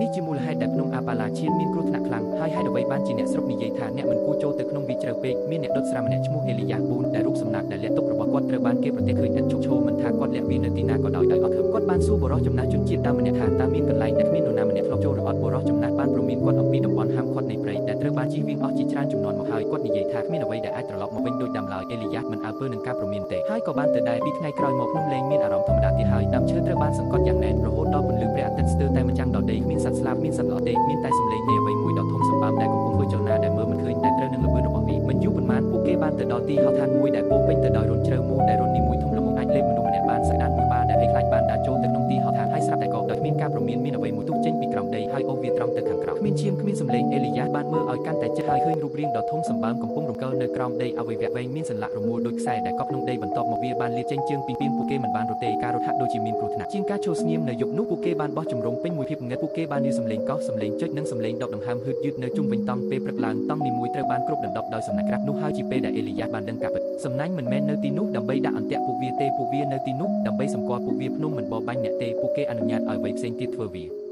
នេះជាមូលហេតុដែលភ្នំអាប៉ាឡាឈៀនមានគ្រោះថ្នាក់ខ្លាំងហើយហេតុអ្វីបានជាអ្នកស្រុកនិយាយថាអ្នកមិនគួរចូលទៅក្នុងវាជ្រៅពេកមានអ្នកដុតស្រាម្នាក់ឈ្មោះអេលីយ៉ាប៊ូនដែលរូបសំណាកដែលលាក់ទុករបស់គាត់ត្រូវបានគេប្រទះឃើញឥតឈប់ឈរមិនថាគាត់លាក់វានៅទីណាក៏ដោយដោយអត់ខឹមគាត់បានសួរបុរសចំណាស់ជនជាតិដើមម្នាក់ថាតើមានកន្លែងដែលគ្មាននរណាម្នាក់ធ្លាប់ចូលឬអត់បុរសចំណាស់បានព្រមានគាត់អំពីតំបន់ហាមឃាត់នៃព្រៃដែលត្រូវបានជៀសវាងអស់ជាច្រើនជំនាន់មកហើយគាត់និយាយថាគ្មានអ្វីដែលអាចត្រឡប់មកវិញដូចដើមឡើយអេលីយ៉ាមិនអើពើនឹងការព្រមានទេហើយក៏បានទៅដែរពីថ្ងៃក្រោយមកភ្នំលែងមានអារម្មណ៍ធម្មតាទៀតហើយដើមឈើត្រូវបានសង្កត់យ៉ាងណែនរហូតដល់ពន្លឺព្រះអាទិត្យស្ទើរតែមិនចាំងដល់ដីគ្មានសត្វស្លាបមានសត្វល្អទេមានតែសំឡេងនៃអ្វីមួយដ៏ធំសម្បើមដែលកំពុងធ្វើចលនាដែលមើលមិនឃើញតែត្រូវនឹងល្បឿនរបស់វាមិនយូរប៉ុន្មានពួកគេបានទៅដល់ទីហោឋានមួយដែលពោពេញទៅដោយរន្ធជ្រៅមូលដែលរន្ធនីមួយធំល្មមអាចលេបមនុស្សម្នាក់បានសក្តានមួយបាដែលភ័យខ្លាចបានដើរចូលទៅក្នុងទីហោឋានហើយស្រាប់តែក៏ដោយគ្មានការព្រមានមានអ្វីមួយទុះចេញពីក្រោមដីហើយអូសវាត្រង់ទៅខាងក្រោមគ្មានឈាមគ្មានសំឡេងអេលីយ៉ាបានមើលឲ្យកាន់តែជិតហើយឃើញរូបរាងដ៏ធំសម្បើមកំពុងរំកិលនៅក្រោមដីអវយវៈវែងមានសន្លាក់រមួលដូចខ្សែដែលកប់ក្នុងដីបន្ទាប់មកវាបានលាតចេញជើងពីពីពួកគេមិនបានរត់ទេការរត់ហាក់ដូចជាមានគ្រោះថ្នាក់ជាងការចូលស្ងៀមនៅយប់នោះពួកគេបានបោះជំរំពេញមួយភាពងឹតពួកគេបានឮសំឡេងកោសសំឡេងចុចនិងសំឡេងដកដង្ហើមហឺតយឺតនៅជុំវិញតង់ពេលព្រឹកឡើងតង់នីមួយត្រូវបានគ្របដណ្ដប់ដោយសំណាញ់ក្រាស់នោះហើយជាពេលដែលអេលីយ៉ាបានដឹងការពិតសំណាញ់មិនមែននៅទីនោះដើម្បីដាក់អន្ទាក់ពួកវាទេពួកវានៅទីនោះដើម្បីសម្គាល់ពួកវាភ្នំមិនបរបាញ់អ្នកទេពួកគេអនុញ្ញាតឲ្យអ្វីផ្សេងទៀតធ្វើវា។